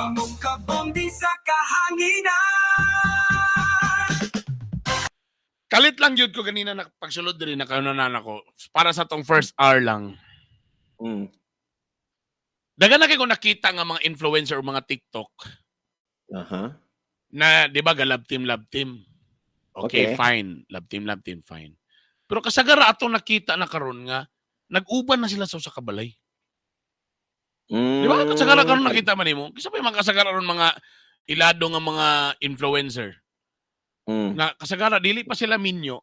Among kabomdi sa kahanginan. Kalit lang yun ko ganina na pagsulod diri na kanunan ako para sa tong first hour lang. Dagan na kay ko nakita nga mga influencer o mga TikTok na 'di ba ga love team, love team. Okay, fine. Love team, love team, fine. Pero kasagara atong nakita na karon nga nag-uban na sila sa usa ka balay. Di ba? Kasagara karon nakita man nimo. Kisa pa yung mga kasagara ron mga ilado nga mga influencer na kasagara dili pa sila minyo.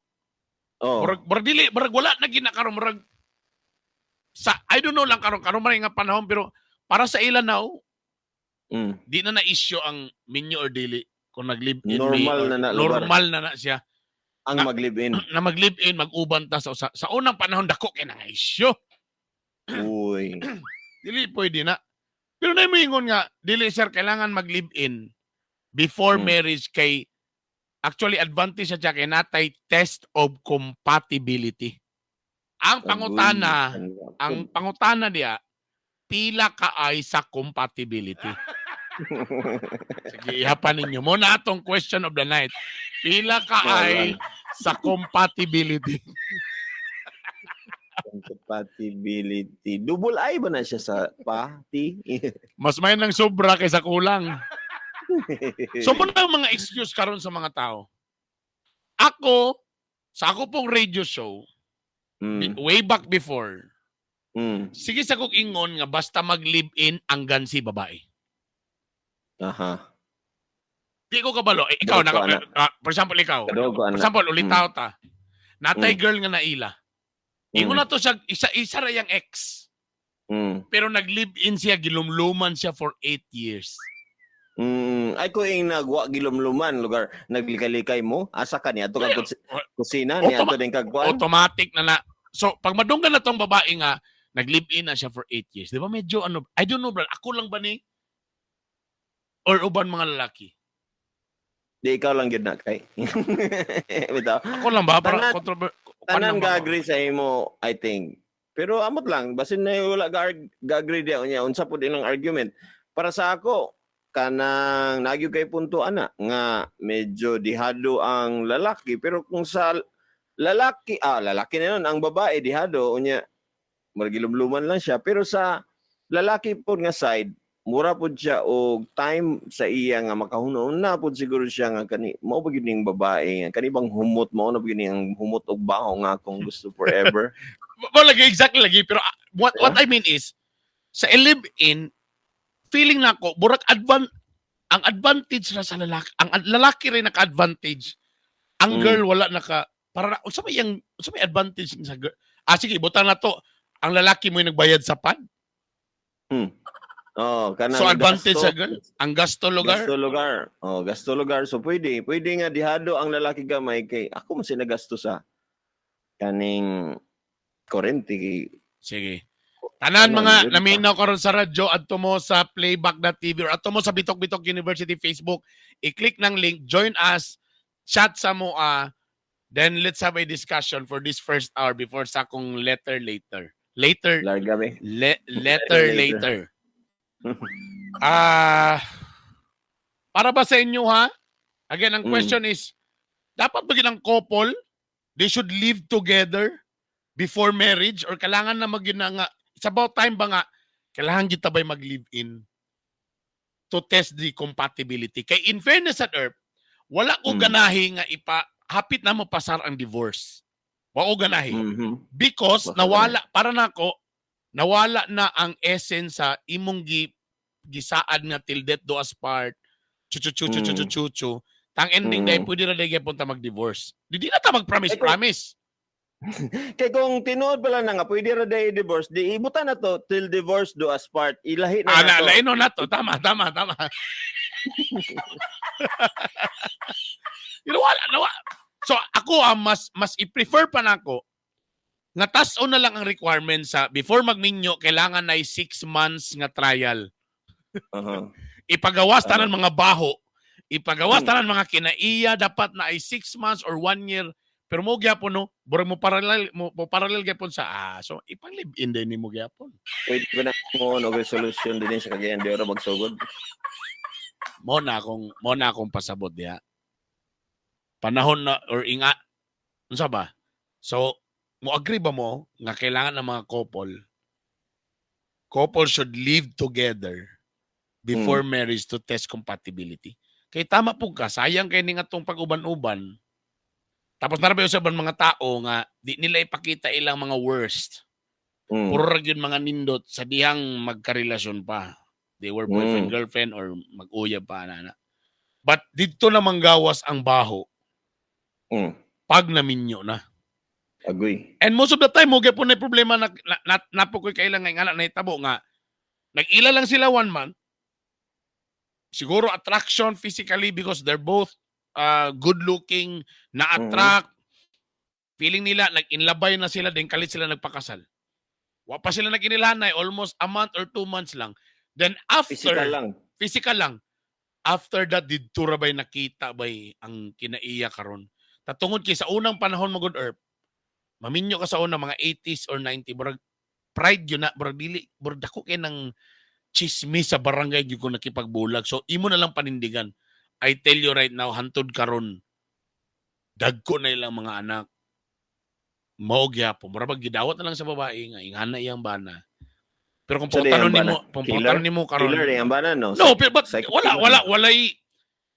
Murag dili, murag wala na gina karon, murag sa I don't know lang karon karon man nga panahon, pero para sa ila now di na na issue ang minyo or dili kung nag-live in Normal may or na na lugar. Normal na na siya Ang mag-live-in. Na mag-live in, mag-uban ta sa unang panahon dako kay na nga issue. Uy. Dili pwede na. Pero na moingon nga dili sir kailangan mag-live in before marriage kay actually advantage siya kay natay test of compatibility. Ang pangutana, ang pangutana diya, pila ka ay sa compatibility? Sige, ihapan ninyo. Muna atong question of the night. Pila ka ay sa compatibility? Compatibility. Double I ba na siya sa pa? T? Mas may nang sobra kaysa kulang. So muna ang mga excuse karon sa mga tao. Ako, sa ako pong radio show, way back before, sige sa kong ingon nga basta mag-live-in ang gansi babae. Di ko kabalo. Eh, ikaw, Dogo, anak. For example, ikaw. Kadogo, For anak. example, ulitaw ta. Natay girl nga naila. Ingon na to siya, isa ra yang ex. Pero nag-live-in siya, gilumluman siya for 8 years. Ay ko ing nagwa gilumluman lugar naglikay-likay mo asa ka ni ato kag kusina ni ato din kag kuan. Automatic na na. So, pag madunggan na tong babae nga, nag-live-in na siya for 8 years. Di ba medyo ano, I don't know, brad, ako lang ba ni? Or uban mga lalaki? Di ikaw lang gyud na kay. Bitaw. Ako lang ba? Para kuan Tanan lang ba ako? ga-agree sa imo, I think. Pero amot lang basin na wala ga-agree diya unya unsa pud ilang argument. Para sa ako kanang nagyo kay punto ana nga medyo dihado ang lalaki, pero kung sa lalaki, lalaki na nun ang babae dihado unya margilumluman lang siya, pero sa lalaki pod nga side mura pod siya og time sa iya nga makahuna na pod siguro siya nga kani mao ba gyud ning babae nga kani bang humot mao na ba gyud ning ang humot og baho nga akong gusto forever. Well, lagi, exactly lagi. Pero what I mean is, sa live-in, feeling na ako, burak ang advantage na sa lalaki, ang lalaki rin naka-advantage. Ang girl wala naka, para unsa may yang unsa may advantage sa girl? Ah, sige, butang na to. Ang lalaki mo yung nagbayad sa pad. Oh, kanang So advantage gasto, sa girl? Ang gasto lugar. Gasto lugar. Oh, gasto lugar. So pwede, pwede nga dihado ang lalaki gamay kay ako man sinagasto sa kaning kurente kay Sige. Tanan Tanan, mga yun pa. naminaw karon sa radyo, adto mo sa playback.tv or adto mo sa Bitok Bitok University Facebook, i-click ng link, join us, chat sa mo then let's have a discussion for this first hour before sa akong letter later. Later, Larga be. Letter Later. later. Para ba sa inyo ha? Again, ang question is, dapat ba ang couple, they should live together before marriage or kailangan na maging na nga, it's about time ba nga, kailangan kita ba'y mag-live-in to test the compatibility? Kay in fairness at earth, wala ko ganahi nga ipa, hapit na mo pasar ang divorce. Wa ko ganahi. Because Baka nawala, para nako, nawala na ang essence sa imong gisaad nga till death do us part, chu chu chu chu chu chu chu chu. Tang ending dahil pwede na dahil punta mag-divorce. Di na ta mag-promise Eh, kung- promise. Kay kung tinuod pala na nga pwede ra day divorce, di ibutan na to till divorce do us part. Ilahi na Ah, na na, to. lain na to. Tama, tama, tama. Wala, nawa. So ako mas i-prefer pa nako nga tas-on na lang ang requirement sa before magminyo kailangan ay 6 months nga trial. Ipagawas tanan mga baho, ipagawas tanan mga kinaiya, dapat na ay 6 months or one year. Pero mo gyapon no, burag mo parallel gyapon sa so ipang live in din nimo gyapon. Pwede ba na mo no resolution din sa Cagayan de Oro magsugod? Mo na akong pasabot diha. Panahon na or inga unsa ba? So, mo agree ba mo nga kailangan ng mga couple should live together before marriage to test compatibility? Kay tama po ka, sayang kay ni nga tong pag-uban-uban. Tapos narabay sa uban mga tao nga di nila ipakita ilang mga worst. Puro ra gyud mga nindot sa dihang magkarelasyon pa. They were boyfriend, girlfriend or mag-uyab pa ana. But didto na manggawas ang baho pag naminyo na. Agree. And most of the time, mo gyapon na problema na napo ko'y kailang nga ingana nahitabo nga nag-ila lang sila one month. Siguro attraction physically because they're both good looking, na-attract. Feeling nila nag-inlabay na sila, then kalit sila nagpakasal. Wa pa sila nag-inilanay, almost a month or 2 months lang. Then after, Physical lang. Physical lang. After that, didto ra bay nakita bay ang kinaiya karon. Tatungod kay sa unang panahon mo good earth, maminyo ka sa una mga 80s or 90, murag pride yun na, murag dili, murag dako kay ng chismis sa barangay gyud kung nakipagbulag. So imo na lang panindigan. I tell you right now, hantod karon, dagko na ilang mga anak. Mao gyapon. Murag bag gidawat na lang sa babae nga ingana iyang bana. Pero kung Sa pangutanon iyang nimo, bana? kung Killer? pangutanon nimo karon, Killer ang bana, no? No, pero but Psycho wala killer. wala walay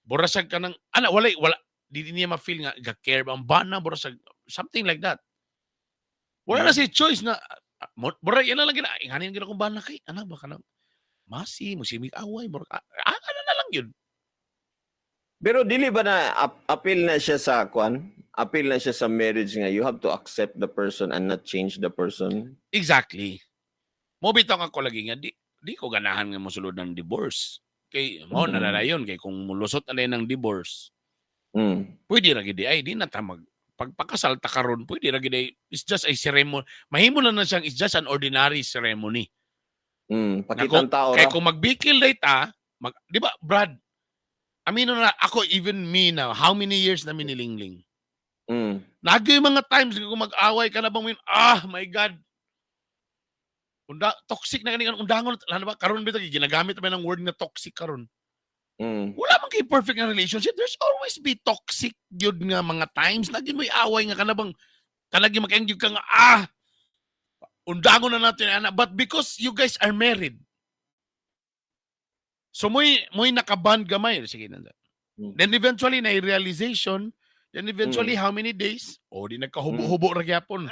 burasag ka ng ana, walay, wala, di niya ma-feel nga ga-care ba ang bana, burasag something like that. Wala na si choice na murag yan na lang gina inganin gina kung bana kay ana ba kanang masi mo simig away, murag ano na lang yun. Pero dili ba na appeal na siya sa kwan? Appeal na siya sa marriage nga you have to accept the person and not change the person. Exactly. Mo bitaw ako lagi nga di ko ganahan nga mosulod ng divorce. Kay mo na yun kay kung mulusot na ng divorce, pwede ra gid ay di na ta mag pagpakasal ta karon, pwede ra gid ay it's just a ceremony. Mahimo na na siyang it's just an ordinary ceremony. Pakitang tao Kay ra. kung magbikil day ta, di ba, Brad? Amino na ako, even me now, how many years na minilingling? Lagi yung mga times kung mag-away ka na bang ah, my God. Unda, toxic na gani undangon ano ba karon bitaw ginagamit ba ng word nga toxic karon? Wala man kay perfect nga relationship. There's always be toxic gyud nga mga times na gyud may away nga kana bang kanagi makaingyud ka nga, ah, undangon na natin ana, but because you guys are married, so mo'y nakaband gamay, sige na. Then eventually na realization, then eventually how many days, oh, di nagkahubo-hubo ra gyapon.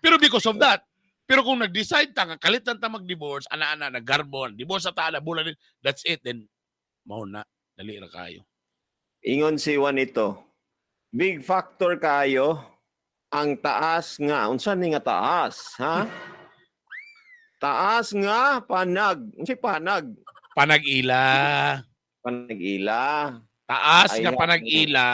Pero because of that, pero kung nag-decide ta nga kalitan ta mag-divorce, ana-ana naggarbo, divorce sa ta ana bulan, that's it, then mao na dali ra kayo. Ingon si Juanito. Big factor kayo ang taas nga, unsa ni nga taas, ha? Taas nga panag. Unsay panag? Panag-ila. Panag-ila. Taas nga Ay, panag-ila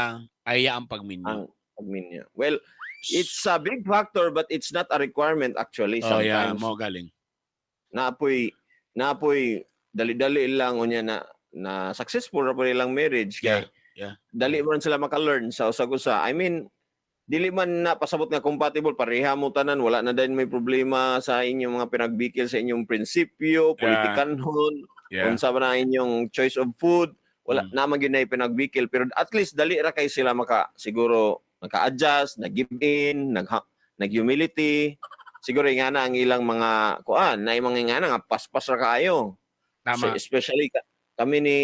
ay ang pagminyo. Ang pagminyo. Well, it's a big factor but it's not a requirement actually Oh yeah, sometimes. Mo galing. Naapoy dali-dali lang unya na na successful ra po ilang marriage kay dali man sila maka-learn sa usag-usa. I mean, dili man na pasabot nga compatible pareha mo tanan, wala na din may problema sa inyong mga pinagbikil sa inyong prinsipyo, politikanhon, unsa ba na inyong choice of food, wala naman gyud na pinagbikil, pero at least dali ra kay sila maka siguro maka-adjust, nag-give in, nag humility. Siguro nga na ang ilang mga kuan, na mga nga na nga paspas ra kaayo. Tama. So, especially kami ni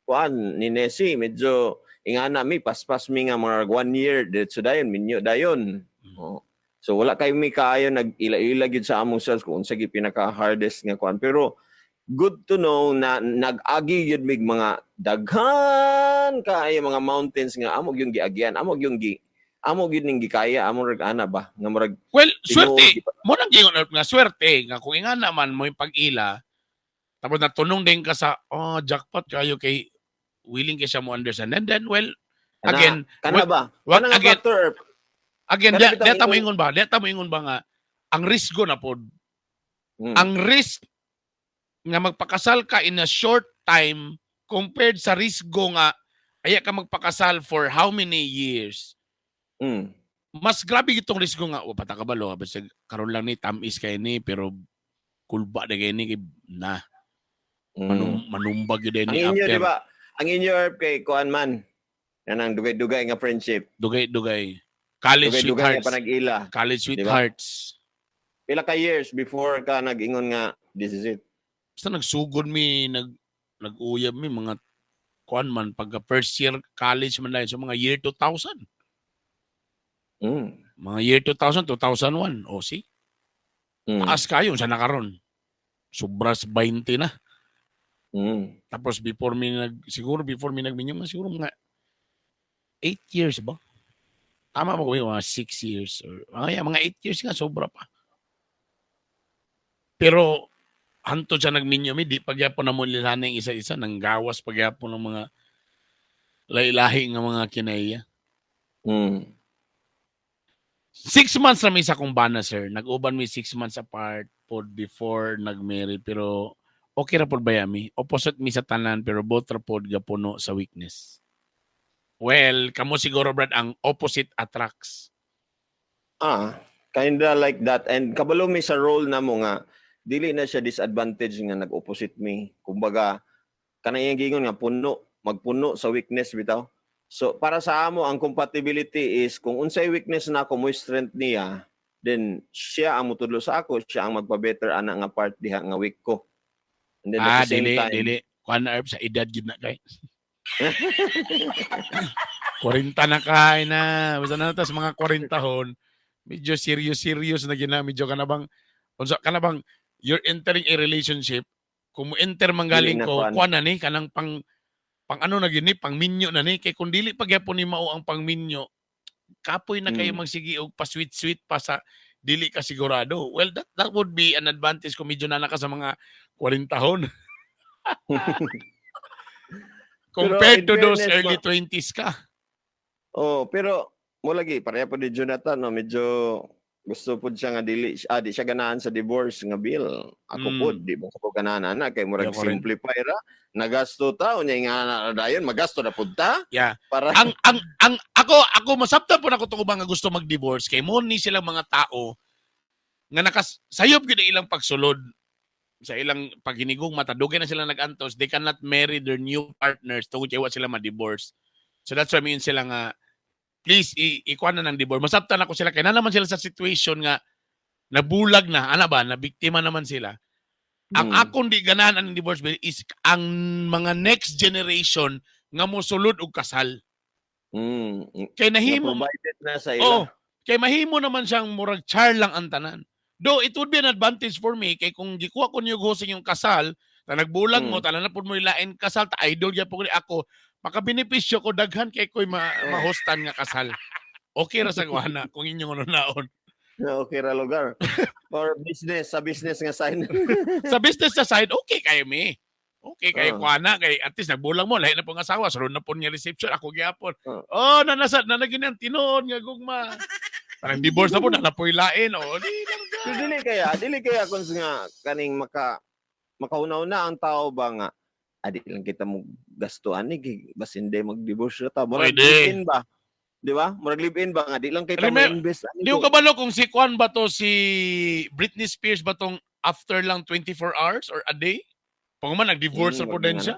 kuan ni Nessie, medyo ingana mi paspas mi nga mga one year diretso dayon minyo dayon. Oh. So wala kay mi kaayo nag-ila-ila gyud sa among selves kung unsa gyud pinaka hardest nga kuan, pero good to know na nag-agi gyud mig mga daghan kaayo mga mountains nga amo gyud giagyan, amo gyud ning gikaya, amo rag ana ba nga murag Well, tinuod swerte. gi- Mo nang gingon nga swerte nga kung inga naman mo yung pag-ila tapos natunong din ka sa, oh, jackpot kayo kay willing kay siya mo understand. And then, well, Kana- again, kana ba wag, kana nga again, factor. Again, Kana bitaw di ta mo ingon- ingon ba? Di ta mo ingon ba nga ang risgo na pod, ang risk nga magpakasal ka in a short time compared sa risgo nga aya ka magpakasal for how many years, mas grabe itong risgo nga wa pa ta kabalo, basta karon lang ni tamis kay ni pero kulba na kay ni kay na. Manumbag yun Ang ni inyo, after. di ba? Ang inyo, Herb, kay kuan man. Yan ang dugay-dugay nga friendship. Dugay-dugay. College Dugay-dugay nga sweethearts. panag-ila. College Di ba? sweethearts. Pila ka years before ka nag-ingon nga, "This is it"? Basta nagsugod mi, nag-uyab mi mga kuan man pagka first year college man dahil, so mga year 2000. Mga year 2000, 2001. O see? Taas kayo sa nakaron. Sobras 20 na. Tapos before mi nag siguro before mi nagminyo, mga siguro mga 8 years ba? Tama ba ko, mga 6 years or mga 8 years nga, sobra pa. Pero hantod sa nagminyo mi, di pagyapon na mo nila yung isa-isa nang gawas pagyapon ng mga lahi-lahi nga mga kinaiya. 6 months na mi sa akong bana, sir. Nag-uban mi 6 months apart pod before nag-marry, pero okay ra pod ba mi? Opposite mi sa tanan pero both ra pod gapuno sa weakness. Well, kamo siguro, Brad, ang opposite attracts. Ah, kinda like that. And kabalo mi sa role na mo nga dili na siya disadvantage nga nag-opposite mi. Kumbaga, kanang iyang giingon nga puno, magpuno sa weakness bitaw. So para sa amo, ang compatibility is kung unsay weakness na ako mo strength niya, then siya ang mutudlo sa ako, siya ang magpa-better ana nga part diha nga weak ko. And then Ah, at the same dili, time, dili. Kuan na, Herb, sa edad gid na kay. 40 na kay na. Basta na tas mga 40 hon, medyo serious serious na gina, medyo ka na bang unsa ka na bang you're entering a relationship, kung mo enter manggaling Dili na ko kuan. kuan na ni kanang pang ano na gini, pang minyo na ni, kay kung dili pa gyapon ni mao ang pangminyo, kapoy na kayo magsige og pa sweet sweet pa sa dili ka sigurado. Well, that would be an advantage kung medyo na ka sa mga 40 hon compared in to those fairness, early 20s ka. Oh, pero mo lagi pareha po ni Jonathan, no, medyo gusto pud siya nga dili di siya ganahan sa divorce nga bill. Ako pud di mo ko ganahan ana kay murag Di ako rin. simplify ra. Nagasto ta unya nga na dayon magasto na pud ta. Para Ang ako masabtan po nako tong ubang nga gusto mag-divorce kay mo ni silang mga tao nga nakas sayop gyud ang ilang pagsulod sa ilang paghinigugma mata, dugay na sila nag-antos, they cannot marry their new partners tungod kay wa sila ma-divorce. So that's why mean sila nga please ikuan na ng divorce. Masabtan ako sila kay na naman sila sa situation nga nabulag na ana ba, na biktima naman sila. Ang akong di ganahan ang divorce bill is ang mga next generation nga mosulod og kasal kay Nga nahimo provided na sa ila. Oh, kay mahimo naman siyang murag char lang ang tanan. Though it would be an advantage for me kay kung gikuha ko niyo hosting yung kasal, ta nagbulag mo, tanan na pud mo ilain kasal, ta idol gyapon ni ako, makabenepisyo ko daghan kay ko'y mahostan nga kasal. Okay ra sa kuana kung inyong naon. Okay ra lugar. For business, sa business nga side. Sa business sa side, okay kayo mi. Okay kayo kuana kay at least nagbulang mo, lahi na pong asawa, sunod na po niya reception, ako gyapon. Oh, nanasa na ang tinuod nga gugma. Parang divorce na po, na napoy lain. Oh, di lang. Pero dili kaya kung nga kaning makauna-una ang tao ba nga adi lang kita mo gastuan ni kay basin di mag-divorce na ta. Murag Pwede. live-in ba? Di ba? Murag live-in ba nga di lang kita mo invest ani Di ko kabalo kung si Kwan ba to, si Britney Spears ba tong after lang 24 hours or a day? Pag man nag-divorce na po wag din na. siya.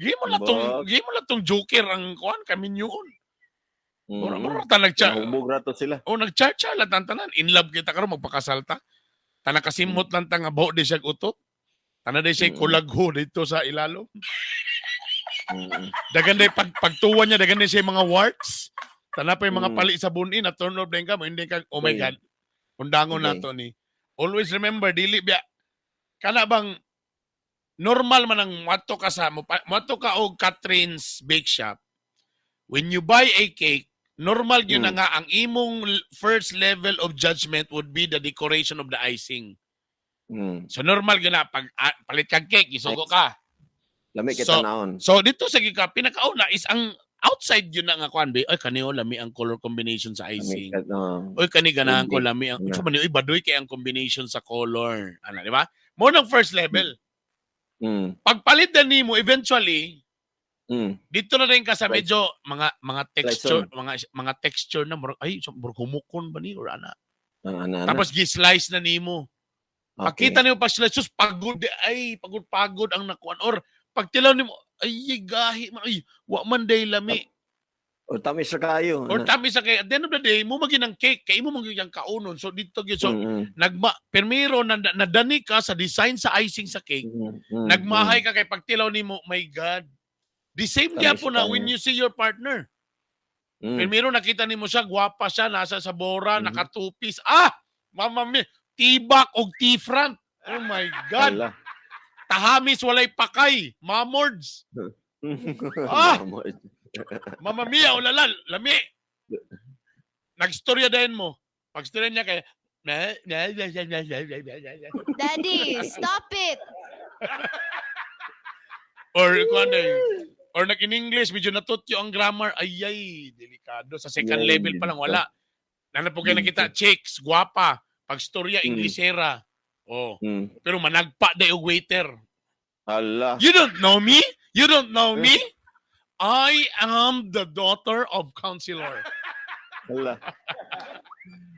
Gi mo Bak. na tong joker ang Kwan kami yun. Mura mura ta nag-cha. Nahubog ra to sila. Oh, nag-cha-cha lang tan tanan. In love kita karon, magpakasal ta. Tana kasimhot lang ta nga baho di siya utot. Tana di siya kulagho dito sa ilalom. Dagan day pag pagtuwa niya, dagan day siya mga warts. Tana pa yung mga pali sa bunin na turn off din ka mo, hindi ka, oh my God. Undangon na to ni. Always remember, dili biya. Kana bang normal man ang muadto ka sa muadto ka og Catherine's Bake Shop. When you buy a cake, normal yun na nga ang imong first level of judgment would be the decoration of the icing. So normal yun na pag palit kag cake, isugo ka. Lami kay tanawon. So dito sa gika pinakauna is ang outside yun na nga kuan ba. Ay, kani oh, lami ang color combination sa Lami icing. kay no. Oy, kani ganahan ko, Hindi. lami ang unsa Yeah. man ni, oy, badoy kay ang combination sa color. Ana, di ba? Mo nang first level. Pagpalit na nimo eventually, dito na rin ka sa Right. medyo mga texture, mga texture na murag ay so, murag humukon ba ni or ana. Ang ana, ana. Tapos gi-slice na nimo. Pagkita nimo pa sila, sus, pagod di ay, pagod-pagod ang nakuan or pagtilaw nimo, ay, gahi man, ay, wa man day lami. Or tamis ra kayo. Or tamis sa kay at the end of the day mo magin ang cake kay imo man gyud ang kaunon. So dito gyud, so nagma permiro na nadani ka sa design sa icing sa cake. Nagmahay ka kay pagtilaw nimo, my God. The same Tamis gyapon na kayo. when you see your partner. Primero nakita nimo siya, gwapa siya, nasa sa bora, nakatupis. Ah! Mama mia, tibak og T-front. Oh my God. Ala. Tahamis walay pakay. Mamords. Ah! Mamords. Mama mia, ulala, lami. Nagstorya din mo. Pagstorya niya kay na na na na na na na na na. Daddy, stop it. Or kung ano eh, or nag in English medyo natutyo ang grammar, ay ay, delikado sa second Yeah, level pa lang wala. Nana po kayo nakita chicks, gwapa, pagstorya Inglesera. Oh, pero managpa day og waiter. Ala. You don't know me? You don't know me? I am the daughter of counselor. Ala.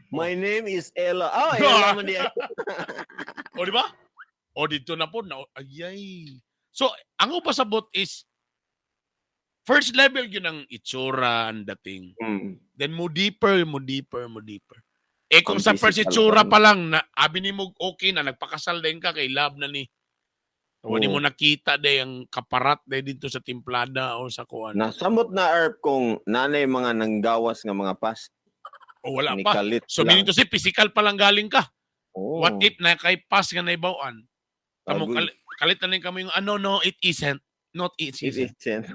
My name is Ella. Oh, Ella man di. O, di ba? O, dito na po. Na, ay, ay. So, ang upasabot is, first level yun ang itsura ang dating. Then, mo deeper, mo deeper, mo deeper. Eh, kung Ang sa first physical itsura pa pa lang, na, abi ni mo okay na, nagpakasal din ka kay love na ni. O, di mo nakita day ang kaparat day dito sa timplada o sa kuan. Nasamot na erp kung nanay mga nanggawas nga mga past. O, wala Ni pa. kalit So, lang. meaning to say, physical pa lang galing ka. Oh. What if na kay pass nga naibawaan? Tamo Agoy. kalit na rin kami yung ano, no, it isn't. Not it It isn't. isn't.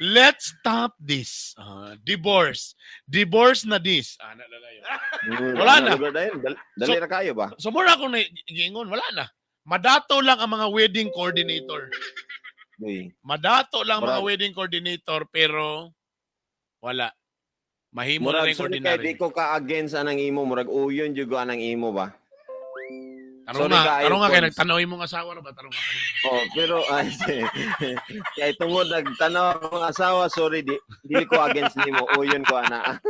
Let's stop this. Ah, divorce. Divorce na this. Ah, na, na, na, yun. Wala na. Lugar dayon. Dali ra kayo ba? So mura akong giingon, wala na. Madato lang ang mga wedding coordinator. Uy. Madato lang ang mga Murag- wedding coordinator pero wala. Mahimo na Murag rin sorry kay ordinary. di ko ka against anang imo, murag uyon jud ko anang imo ba. Tarong sorry nga, kaayo, tarong nga kay Cons. nagtanaw imong asawa ra ba, tarong nga. Tarong nga. Oh, pero ay kay tungod nagtanaw akong asawa, sorry di dili ko against nimo, uyon ko ana.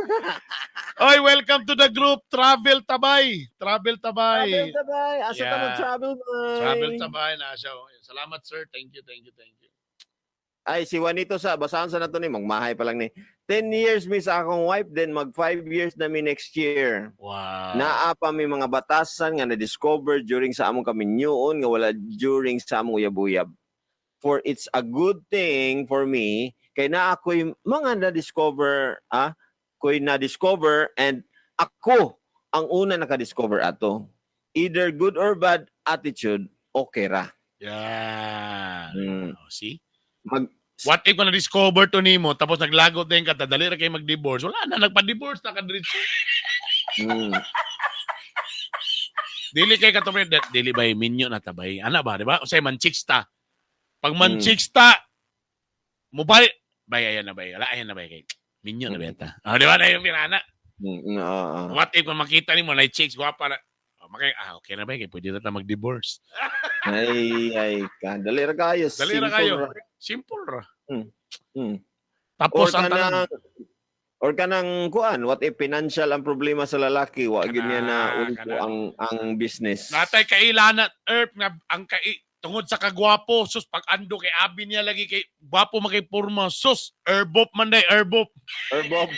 Oy, welcome to the group Travel Tabay. Travel Tabay. Travel tabay, asa ta Yeah. mo travel bay? Travel Tabay na siya. Oh. Salamat, sir. Thank you, thank you, thank you. Ay si Juanito sa basahan sa nato ni magmahay pa lang ni. 10 years mi sa akong wife, then mag 5 years na mi next year. Wow. Naa pa mi mga batasan nga na-discover during sa among kaminyuon nga wala during sa among uyab-uyab. For it's a good thing for me kay naa ako'y mga na-discover ko'y na-discover and ako ang una naka-discover ato. Either good or bad attitude, okay ra. Yeah. Oh, see? What if na discover to nimo tapos naglagot din ka, dali ra kay mag-divorce. Wala na, nagpa-divorce na ka diretso. Dili kay katong dili bay minyo na tabay. Ana ba, di ba? Usay man chicks ta. Pag man chicks ta, mo bay bay ayan na bay. Wala ayan na bay kay minyo na beta. Ah, di ba na yung pinana? Oo. What if kung makita nimo na chicks gwapa na. Oh, makay, ah, okay na ba kay pwede na ta mag-divorce. Ay, ay, ka. Dali ra kayo. Dali ra Simple kayo. ra. Simple ra. Or Tapos ang tanan. kanang or kanang kuan, what if financial ang problema sa lalaki, wa gyud niya na Kana, ulto kana. ang business. Natay kailana earth nga ang kai tungod sa kagwapo, sus, pag ando kay abi niya lagi kay gwapo man kay porma, sus, erbop man day, erbop. Airbop.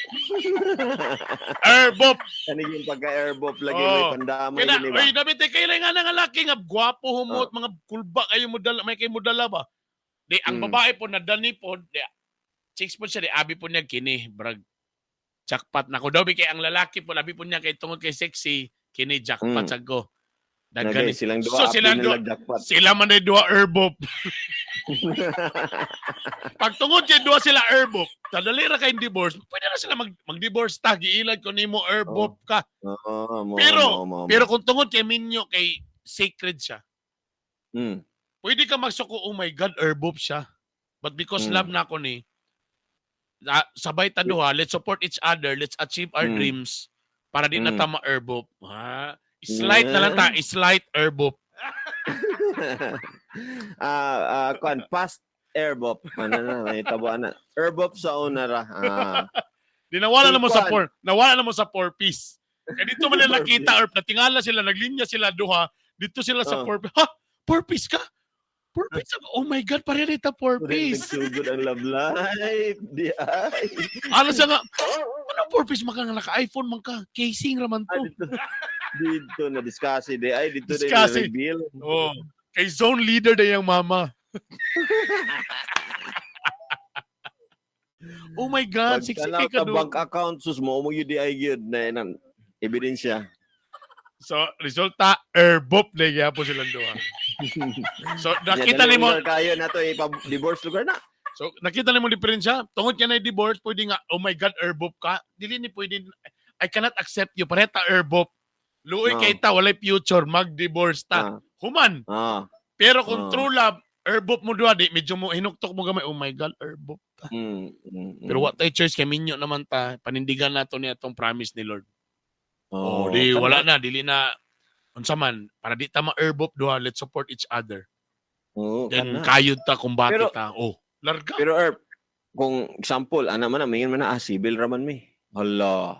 Erbop. Kani yung pagka airbop lagi Oh. may pandamay Kaya gini ba? oy dami tay kaila nga nga laki nga gwapo humot mga kulba kayo mo dala, may kay mo dala ba. Di ang babae po nadani po, di chicks po siya, di abi po niya kini brag jackpot na ko daw bi kay ang lalaki po abi po niya kay tungod kay sexy kini jackpot sad ko. Nagay, Daghan silang duha So, silang apil nilang jackpot. sila man ay duha erbop. Pag tungod kay duha sila erbop, tadali ra kay divorce, pwede na sila mag-divorce ta, giilad ko nimo erbop ka. Oo, mo, mo, mo, mo. Pero kung tungod kay minyo kay sacred siya, pwede ka magsuko, oh my God, erbop siya. But because love na ako ni, na, sabay ta duha, let's support each other, let's achieve our dreams para di na ta ma-erbop. Ha? Slight na lang ta, slight erbop. Ah, ah, kuan past airbop. Ano na, may tabuan na. Airbop sa una ra. Ah. Di nawala na mo sa Kuan. four, nawala na mo sa four piece. Kaya dito man nila Four nakita or natingala sila, naglinya sila duha. Dito sila sa Oh. 4 piece. Ha? 4 piece ka? 4 piece ako. Oh my God, pareha ta 4 piece. Nagsugod ang love life. Di ay. Ano siya nga? Ano 4 piece man ka nga naka-iPhone man ka? Casing raman Ah, to. dito, dito na discuss di ay dito na Discuss. reveal. Oh. Kay zone leader na yung mama. Oh my God, Pag 60K tanaw ka ka doon. bank account sus mo mo yun di ay gyud na nang ebidensya. So, resulta, airbop na gyapon silang duha. So, nakita Dali nimo, lugar kayo na to ipa-divorce lugar na. So, nakita nimo diferensya? Tungod kay na divorce, pwede nga, oh my God, airbop ka. Dili ni pwede, I cannot accept you. Pareta airbop. Luoy No. kay ta, walay future, mag-divorce ta. Ah, Human. Pero kung true love, airbop mo duha, di, medyo mo, hinuktok mo gamay, oh my God, airbop ta. Pero what tay church, kay minyo naman ta, panindigan nato niya itong promise ni Lord. Oh, di, wala na, dili na, unsa man, para di ta ma-airbop duha, let's support each other. Oo, Then, kana. kayod ta, kumbate ta. Oh, larga. Pero Erp, kung example, ana man na, mingon man na, ah, civil raman mi. Hala,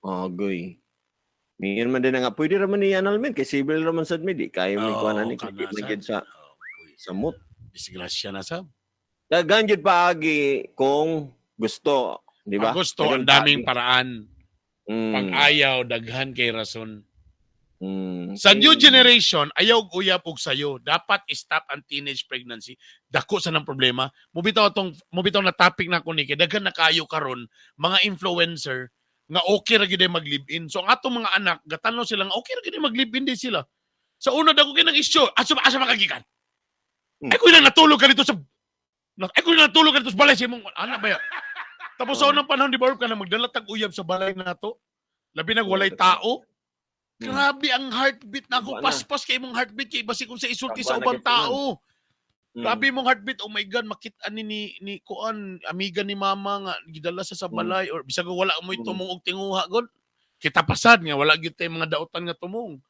agoy. Mingon man din na nga, pwede raman ni annulment, kay civil raman sad mi, di kayo mi Oo, kuha na ni, kana kay di man sad. gyud sa Oh, uy, samot. disgrasya na sab. Daghan gyud paagi kung gusto, di ba? Pag gusto, ang Daghan daming paagi. paraan. Pag ayaw, daghan kay rason. Sa new generation, ayaw og uyab og sayo. Dapat stop ang teenage pregnancy. Dako sa nang problema. Mubitaw atong mubitaw na topic na ko ni kay daghan na kayo karon mga influencer nga okay ra gyud ay mag-live-in. So ang atong mga anak, gatanaw sila nga okay ra gyud ay mag-live-in di sila. Sa una dako kay nang issue, asa asa makagikan? Ay ko lang natulog ka dito sa ay ko lang natulog ka dito sa balay sa imong anak ba ya? Tapos sa unang panahon di ba ka na magdala tag uyab sa balay nato? Labi nag walay tao. Grabe ang heartbeat na ako. Wala. Paspas kay imong heartbeat kay basi kung sa isulti sa Kaba na ubang gid tao. Grabe imong heartbeat. Oh my God, makita ni kuan amiga ni mama nga gidala sa balay or bisag wala mo'y tumong og tinguha god. Kita pasad nga wala gyud tay mga dautan nga tumong.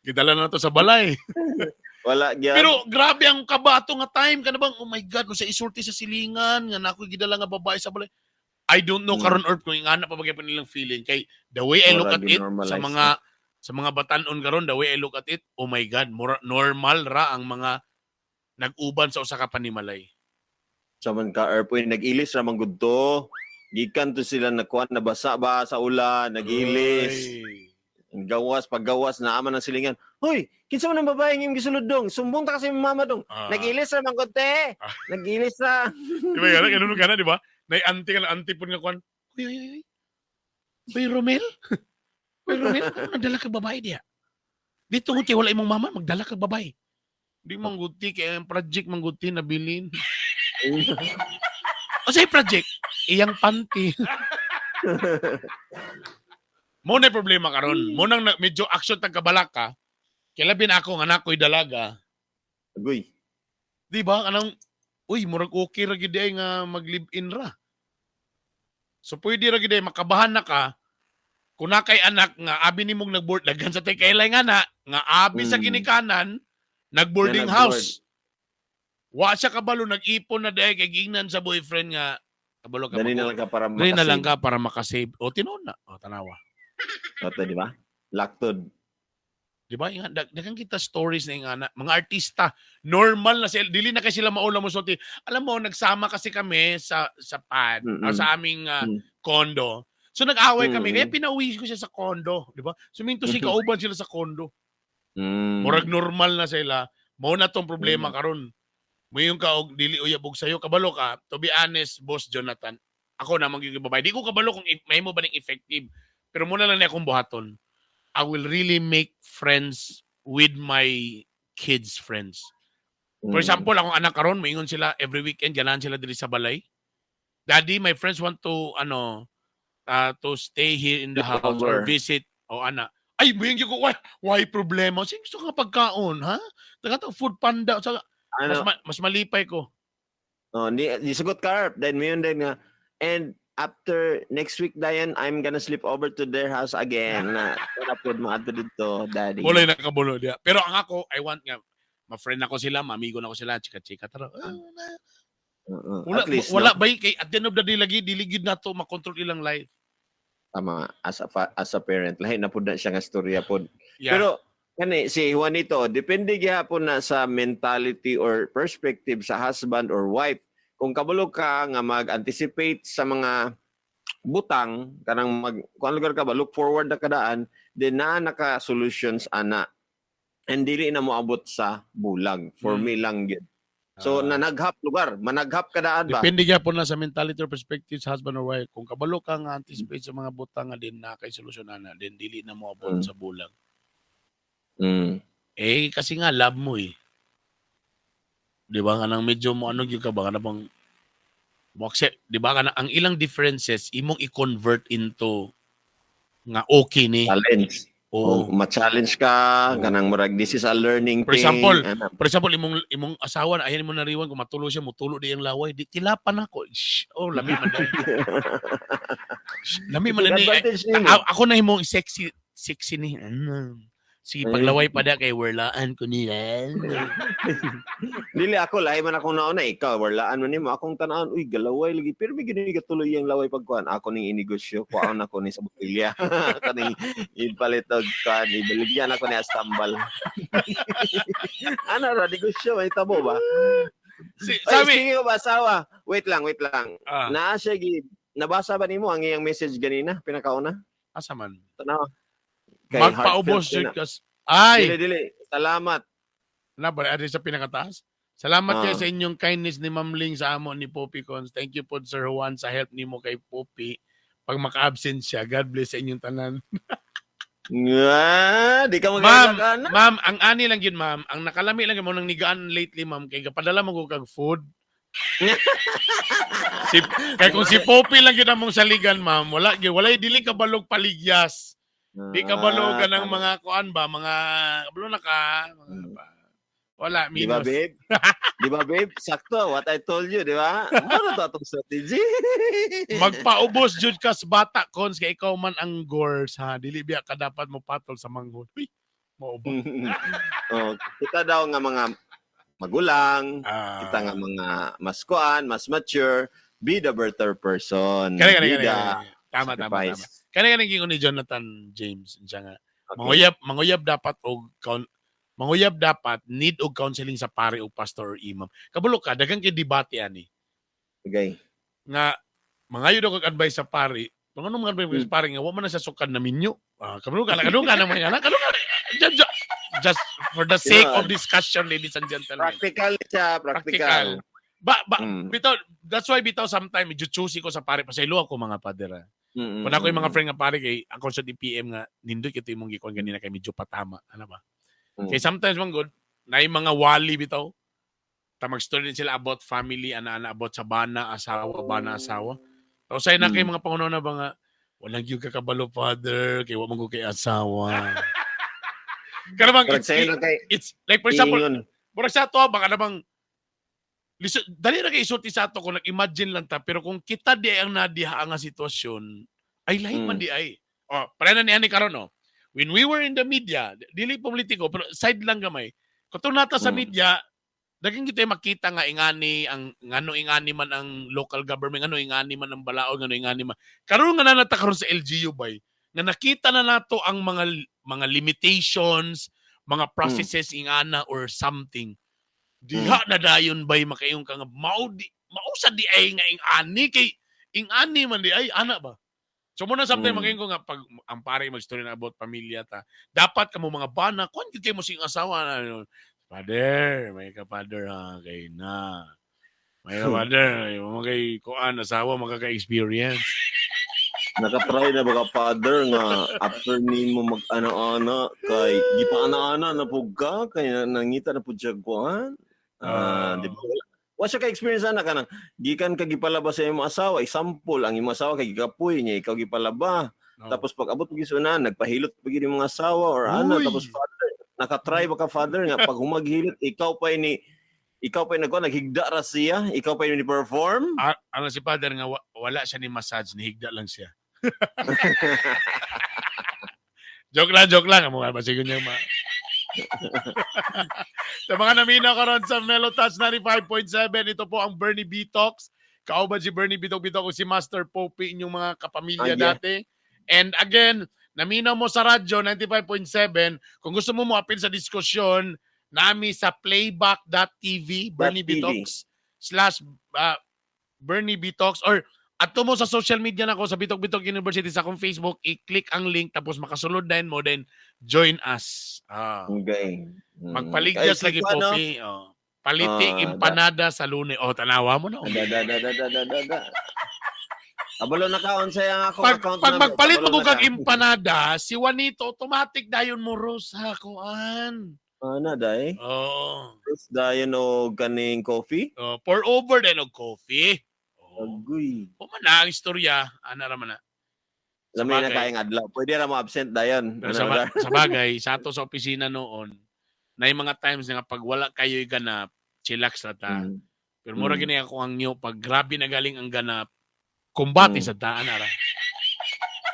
Gidala na to sa balay. Wala gyud. Pero grabe ang kabato nga time kana bang oh my God, kung sa isulti sa silingan nga nakoy gidala nga babae sa balay. I don't know karon or kung ingana pa ba gyud nilang feeling kay the way I look Murag at it sa ginormalize mga sa mga batan-on karon, the way I look at it, oh my God, mura, normal ra ang mga nag-uban sa usa ka panimalay. Sa man ka Erp, uy, nag-ilis ra man gud to. Gikan to sila nakuan nabasa ba sa ulan, nag-ilis. Oy. Gawas paggawas na aman ang silingan. Hoy, kinsa man ang babae ng imong gisulod dong? Sumbong ta kasi imong mama dong. Nag-ilis ra man gud te. Nag-ilis ra. Di ba gana, ganun ka na, di ba? Nay anti ka na, anti po nga kwan. Uy, uy, uy, uy. Uy, Romel. Uy, Romel, ano nagdala ka babae diya? Dito kung kay wala imong mama, magdala ka babae. Di mangguti, kaya ang project mangguti, nabilin. O sa project, iyang panty. Mo na problema karon. Mo nang medyo action tag kabalak ka. Kaya labi na ako nga anak ko'y dalaga. Agoy. Di ba? Anong, uy, murag okay ra gid ay nga mag-live-in ra. So pwede ra gid ay makabahan na ka kung na kay anak nga abi nimong nagboard daghan sa tay kailay nga na nga abi sa ginikanan nagboarding Nga nag-board. house. Wa siya kabalo nag-ipon na dahil kay gingnan sa boyfriend nga kabalo ka Dali na mag- lang ka para Dali na lang makasave. ka para makasave. O tinuod na. O tanawa. Ato, di ba? Laktod. Di ba? Inga, daghan kita stories na ingana. Mga artista, normal na sila. Dili na kay sila maula mo sulti. Alam mo, nagsama kasi kami sa pad, o sa aming condo. So nag-away kami. Kaya pinauwi ko siya sa condo, di ba? So minto si kauban sila sa condo. Murag normal na sila. Mao na tong problema karon. Muyon ka og dili uyab og sayo kabalo ka. To be honest, Boss Jonathan, ako na magiging babae. Di ko kabalo kung may mo ba ning effective. Pero muna lang ni akong buhaton. I will really make friends with my kids' friends. For example, akong anak karon moingon sila every weekend ganahan sila diri sa balay. Daddy, my friends want to ano to stay here in the Sleep house or over. visit o ana. Ay, moingon ko, why problema? Sige, gusto ka pagkaon, ha? Taga food panda sa Ano, mas malipay ko. Oh, ni sagot ka, Erp. Then mayon din nga. And after next week, Diane, I'm gonna sleep over to their house again. Na, wala po maadto dito, daddy. Walay nakabulo diya. Pero ang ako, I want nga ma-friend ako sila, maamigo na ako sila, chika-chika tara. Ah, Oo. wala At least, wala no? bay kay at the end of the day lagi dili gyud nato makontrol ilang life. Tama, as a parent, lahi na po na siya nga storya po. Yeah. Pero, Kani si Juanito, depende gihapon na sa mentality or perspective sa husband or wife. Kung kabalo ka nga mag-anticipate sa mga butang kanang mag kung lugar ka ba, look forward na kadaan, then naa naka solutions ana and dili na moabot sa bulag for me lang gyud. So nanaghap lugar, managhap kadaan ba. Depende gyapon na sa mentality or perspective sa husband or wife. Kung kabalo ka nga anticipate sa mga butang nga din na kay solusyon ana, then dili na mo abot sa bulag. Eh kasi nga love mo eh. Di ba nga nang medyo mo ano gyud ka ba nga bang mo accept, di ba nga ang ilang differences imong i-convert into nga okay ni. Challenge. Oo. Oh, ma-challenge ka, kanang murag this is a learning For thing. example, Ana. For example, imong asawa na ayan mo nariwan kung matulo siya, mutulo di ang laway, di tilapan ako. Shh, oh, lami man dai. Shh, lami man ni. Advantage nimo. Ako na himong sexy sexy ni. Ano. Sige, paglaway pa da kay werlaan ko nila. Dili ako lahi man akong nauna, ikaw walaan man nimo akong tan-awon, uy, galaway lagi pero may gini gatuloy ang laway pagkuan ako ning inegosyo, kuan ako ni sa botelya, kaning ipalit og kuan, ibaligyan ako ni astambal. Ana ra negosyo may tabo ba? Si, Ay, sabi, sige ba asawa, wait lang, wait lang. Ah, Naa siya gi nabasa ba nimo ang iyang message ganina pinakauna? Asa man? Tanaw. Kay Magpaubos heartfelt jud na. kas. Ay, Dili, dili, salamat. Na ba adi sa pinakataas? Salamat kayo Ah. sa inyong kindness ni Ma'am Ling sa amo ni Poppy Cons. Thank you po, Sir Juan, sa help nimo kay Poppy. Pag maka-absent siya, God bless sa inyong tanan. Nga, di ka Ma'am, magkakana. ma'am, ang ani lang yun, ma'am. Ang nakalami lang yun, mo nang nigaan lately, ma'am, kay gapadala mo ko kag food. Si kay kung si Poppy lang yun among saligan, ma'am, wala gyud, walay dili ka balog paligyas. Di ka balog ka ng mga kuan ba, mga kabalo na ka, mga ba. Wala, Di ba, minus. babe? Di ba, babe? Sakto, what I told you, di ba? Ano to atong strategy? Magpaubos jud ka sa bata cons kay ikaw man ang gores ha. Dili biya ka dapat mo patol sa manghod. Uy, mao ba? Oh, kita daw nga mga magulang, kita nga mga mas kuan, mas mature, be the better person. Kani kani Be kani. the Kani. Tama, tama, tama. sacrifice. Kani kani gingon ni Jonathan James siya nga. Okay. Manguyab dapat need og counseling sa pare o pastor or imam. Kabalo ka daghan kay debate ani Okay. nga mangayo daw kag advice sa pare. Mga ano mga advice sa pare nga wa man na siya sukad na minyo. Ah, kabalo ka, kabalo ka naman yan. Kabalo ka. Just for the sake of discussion, ladies and gentlemen. Practical siya, practical. Practical. Ba, bitaw, that's why bitaw sometimes medyo choosy ko sa pare. Pasaylo ako mga pader, ah. Kung ako yung mga friend nga pare kay ako sa DPM nga nindot kito imong gikuan ganina kay medyo patama, ano ba? Kay sometimes man good na yung mga wali bitaw. Ta mag-story din sila about family, ana-ana about sa bana, asawa, bana, asawa. Tapos say na kay mga pangunaw na ba nga walang gyud kakabalo, father, kay wa man ko kay asawa. Kana bang Murag it's, sa'yo na kay it's like for example, ingon. murag sa ato baka namang dali ra kay isulti sa ato kung nag-imagine lang ta, pero kung kita di ay ang nadiha nga sitwasyon ay lahi man di ay. Oh, pare na ni ani karon, no. When we were in the media, dili politiko pero side lang gamay. Katong nata sa media, daghan kita makita nga ingani ang ngano ingani man ang local government, ngano ingani man ang balaod, ngano ingani man. Karon nga na nata karon sa LGU bay, nga nakita na nato ang mga limitations, mga processes ingana or something. Diha na dayon bay makaingon ka nga mao di mausa di ay nga ingani kay ingani man di ay ana ba. So muna sometimes makaingon ko nga pag ang pare mag-story na about pamilya ta, dapat kamo mga bana kuan gyud kay mo sing asawa na ano. Father, may ka father ha kay na. May ka father, may mga kay kuan asawa makaka-experience. Nakatry na ba ka, father, nga after nimo mag ana-ana kay gipa ana-ana na pud ka kay nangita na pud siya kuan? Ah, di ba? Wa siya ka experience ana kanang gikan ka gipalaba sa imong asawa, example ang imong asawa kay gikapoy niya, ikaw gipalaba. No. Tapos pag abot pag isunan, nagpahilot pag yun yung mga asawa or ano, Uy. tapos father, nakatry ba ka, father, nga pag humaghilot ikaw pa ini naghigda ra siya, ikaw pa ini perform. Ah, ano si father nga wala siya ni massage, nihigda lang siya. Joke lang, joke lang. Amo nga basigon niya ma. Sa mga namina karon sa Melo Touch 95.7, ito po ang Bernie B Talks. Kauban si Bernie Bitok Bitok o si Master Popey, inyong mga kapamilya dati. And again, Naminaw mo sa radyo 95.7. Kung gusto mo moapil sa diskusyon, nami sa playback.tv, Bernie TV. Bitox slash Bernie Bitox or ato mo sa social media nako sa Bitok Bitok University sa akong Facebook, i-click ang link tapos makasulod din mo, then join us. Ah. Okay. Magpaligtas Ay, lagi si Kuan, no? Popi. Oh. Paliti Ah, empanada sa Lunes. Oh, tanawa mo na. Oh. Da, da, da, da, da, da, da, da. Kabalo na kaon sa yang akong Pag, account pag na- magpalit mo kabalo na kag ka. empanada, si Juanito automatic dayon mo rosa kuan. Ana day. Oo. Tapos dayon og kaning coffee. Oh, pour over din og coffee. Oh. Agoy. Human na ang istorya, ana ra man na. Lamay na Sabagay. kayong adlaw. Pwede ra mo absent dayon. Pero Ano sa bagay, sa ato sa opisina noon, na yung mga times nga pag wala kayo'y ganap, chillax ra ta. Pero mura gini ako ang nyo, pag grabe na galing ang ganap, kumbate sa daan ara.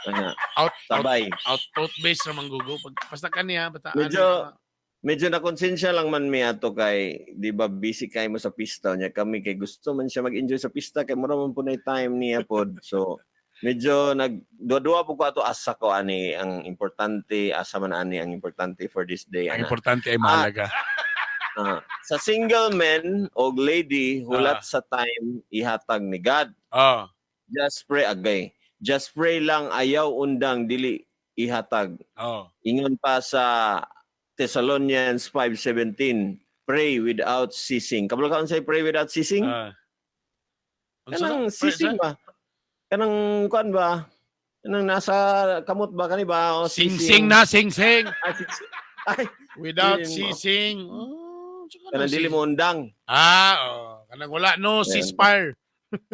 Ana, Out, out, sabay. out, out base ra manggugo. Pag, basta kaniya, basta Medyo na konsensya lang man mi ato kay di ba busy kay mo sa pista niya kami kay gusto man siya mag-enjoy sa pista kay mura man po na time niya pod. So medyo nag duwa po ko ato asa ko ani ang importante, asa man ani ang importante for this day Ang ana. importante ay mahalaga. Ah, sa single men og lady hulat sa time ihatag ni God. Oh. Just pray agay. Just pray lang ayaw undang dili ihatag. Oh. Ingon pa sa Thessalonians 5:17, pray without ceasing. Kabalo ka unsay pray without ceasing? Ah. Unsa Kanang na? ceasing ba? Kanang kuan ba? Kanang nasa kamot ba kani ba? O Sing-sing na, sing-sing. Ah, sing-sing. Ay, Without Dili mo. ceasing. Oh, tsaka kanang na dili mo undang. Ah, oh. Kanang wala no Ayan. ceasefire.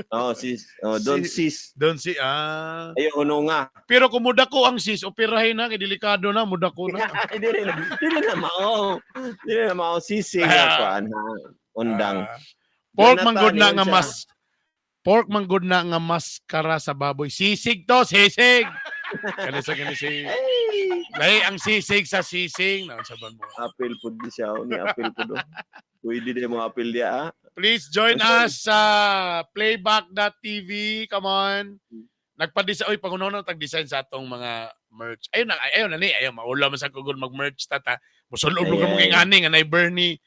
Oh, sis. Oh, don't cease. Don't see ah. Ayaw uno nga. Pero kung mudako ang sis, operahin na kay delikado na mudako na. Dili na mao. Dili na mao ceasing Ah. kuan ha. Undang. Ah. Pork Jonathan, manggod na ingon nga siya. mas pork manggod na nga maskara sa baboy. Sisig to, sisig. Kani sa kani si Ay, Lahi ang sisig sa sising. Naon sa ban mo. apil pud di siya oh, ni apil pud. Oh. Pwede di mo apil diya ah. Please join us sa playback.tv. Come on. Nagpa-design, oy, pangunaw na tag-design sa atong mga merch. Ayun na, ayun na ni, ayun, maula man sa Google mag-merch tata. Musulog lugar mong Ayan. ingani nga nay Bernie.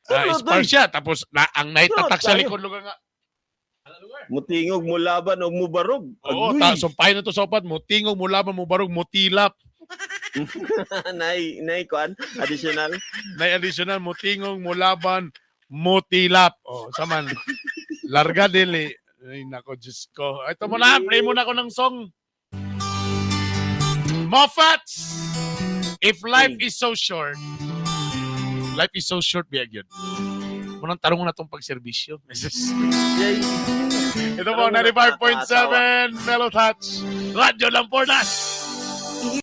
Sulod, Esparcia. Tapos na, ang naitatak sa tayo. likod lugar nga. Ano lugar? Mutingog mo laban og mubarog. Oo, Agoy. ta, sumpay na to sa upat. Mutingog, mulaban, mubarog, mutilap. Nay nay kuan additional. Nay additional, mutingog, mulaban, mutilap. Oh, saman. Larga dili. Ay, nako, Diyos ko. Ito muna, play muna ako ng song. Moffats! If life is so short, life is so short, biyag yun. Munang tarong na itong pagserbisyo. Yay. Ito po, 95.7 Mellow Touch. Radyo Lampornas!